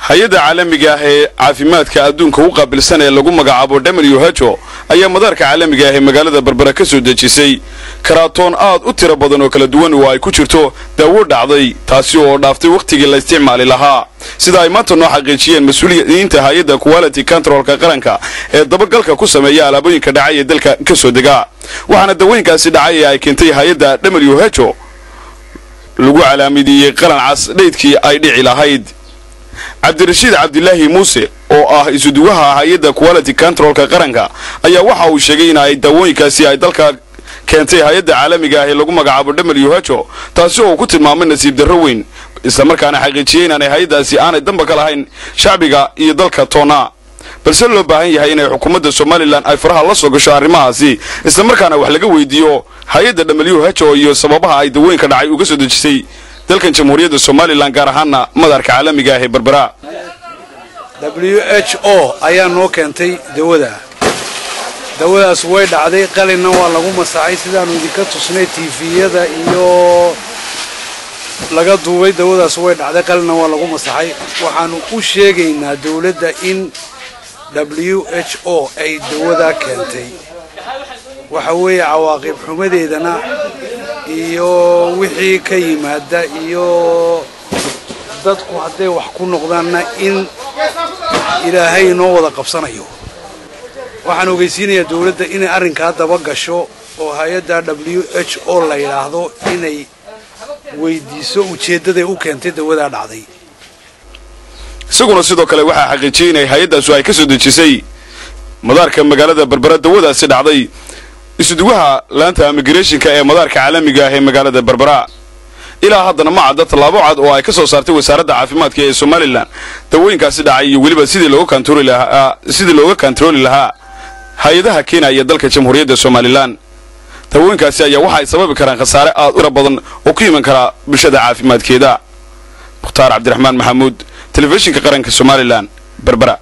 Hay-adda caalamiga ah ee caafimaadka adduunka u qaabilsan ee lagu magacaabo WHO ayaa madaarka caalamiga ah ee magaalada Berbera ka soo dejisay karaatoon aad u tiro badan oo kala duwan oo ay ku jirto daawo dhacday, taasi oo dhaaftay wakhtigii la isticmaali lahaa, sida ay maanta noo xaqiijiyeen mas-uuliyiinta hay-adda quality controlka qaranka ee dabagalka ku sameeya alaabooyinka dhacay ee dalka ka soo dega. Waxaana dawooyinkaasi dhacay ee ay keentay hay-adda WHO lagu calaamidiyey qalan cas dheydkii ay dhici lahayd. Cabdirashiid Cabdilaahi Muuse oo ah isuduwaha hay-adda quality controlka qaranka ayaa waxa uu sheegay in ay daawooyinkaasi ay dalka keentay hay-adda caalamiga ah ee lagu magacaabo WHO, taasi oo uu ku tilmaamay nasiib darro weyn, islamarkaana xaqiijiyey inaanay hay-addaasi aanay damba ka lahayn shacbiga iyo dalka toona, balse loo baahan yahay inay xukuumadda Somalilan ay faraha la soo gasho arrimahaasi, islamarkaana wax laga weydiiyo hay-adda WHO iyo sababaha ay dawooyinka dhacay uga soo dejisay dalkan Jamhuuriyadda Somalilan, gaar ahaana madaarka caalamiga ah ee Berbera. WHO ayaa noo keentay dawada. Dawadaas way dhacday, qalinna waa lagu masaxay, sidaanu idinka tusnay TV-yada iyo laga duubay. Dawadaas way dhacday, qalinna waa lagu masaxay. Waxaanu u sheegaynaa dawladda in WHO ay dawadaa keentay. Waxa weeye cawaaqib xumadeedana iyo wixii ka yimaada iyo dadku hadday wax ku noqdaanna in Ilaahay inoo wada qabsanayo. Waxaan ogeysiinayaa dawladda inay arrinkaa daba gasho oo hay-adda WHO la yidhaahdo inay weydiiso ujeeddaday u keentay dawadaa dhacday. Isaguna sidoo kale waxaa xaqiijiyey inay hay-addaasu ay ka soo dejisay madaarka magaalada Berbera dawadaasi dhacday isuduwaha laanta immigrationka ee madaarka caalamiga ah ee magaalada Berbera. Ilaa haddana ma cadda tallaabo cad oo ay ka soo saartay Wasaaradda Caafimaadka ee Somalilan dawooyinkaasi dhacay iyo weliba sidii looga kantarooli lahaa hay-adaha keenaya dalka Jamhuuriyadda Somalilan. Dawooyinkaasi ayaa waxa ay sababi karaan khasaare aad u tira badan oo ku iman kara bulshada caafimaadkeeda. Mukhtaar Cabdiraxmaan Maxamuud, Telefishinka Qaranka Somalilan, Berbera.